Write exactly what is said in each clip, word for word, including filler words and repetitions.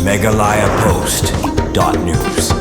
Meghalaya Post dot news.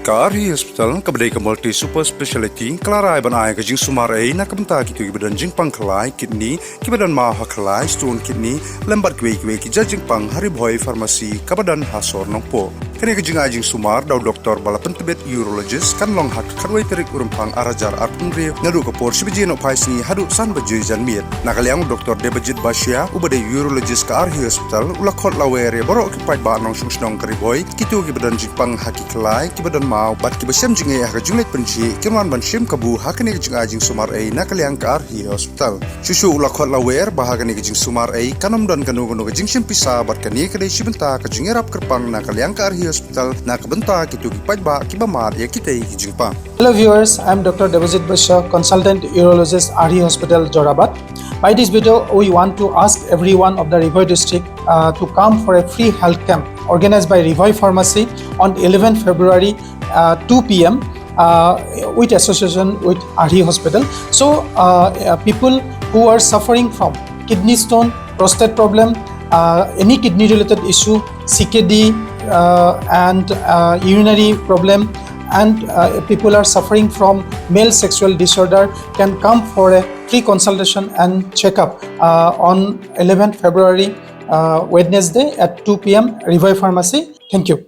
Ka Arhi Hospital, kaba dei ka multi super speciality, ka la rai ban ai ka jingsumar ei na ka bynta kito kiba don jingpang khlai kidney, kiba don maw ha khlai, stone kidney, lem bad kiwei kiwei ki jait jingpang ha Ri Bhoi Pharmacy kaba don ha sor Nongpoh. Kane ka jingai jingsumar da u doktor ba la pyntbit, urologist, kan long ha ka khatwei tarik u Rymphang ar hajar arphew hynriew, naduh ka por shi baje nohphai sngi haduh san baje janmiet. Na ka liang u Doktor Debajit Bashia, uba dei urologist ka Arhi Hospital, u la khot lawer ïa baroh ki paidbah nongshong shnong ka Ri Bhoi, kito kiba don jingpang ha ki khlai, kiba don maw bad kiba shem jingeh ha ka jingleit pynjhieh, kin wan ban shim kabu ha kane ka jingai jingsumar ei na ka liang ka Arhi Hospital. Shuh shuh u la khot lawer ba ha kane ka jingsumar ei kan ym don kano kano ka jingshim pisa, bad kane ka dei shi bynta ka jingïarap kyrpang na ka liang ka Arhi Hospital na ka bynta kito ki paidbah kiba mad ïa kitei ki jingpang. Hello viewers, I am Doctor Debajit Bashya, consultant urologist, Arhi Hospital, Jorabat. By this video, we want to ask everyone of the Ri Bhoi district uh, to come for a free health camp organized by Ri Bhoi Pharmacy on eleventh February, uh, two p m, uh, with association with Arhi Hospital. So, uh, uh, people who are suffering from kidney stone, prostate problem, uh, any kidney related issue, C K D, uh, and uh, urinary problem, and uh, people are suffering from male sexual disorder can come for a free consultation and checkup uh, on eleventh February, uh, Wednesday at two p m, Ri Bhoi Pharmacy. Thank you.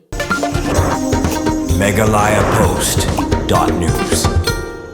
Meghalaya Post dot news.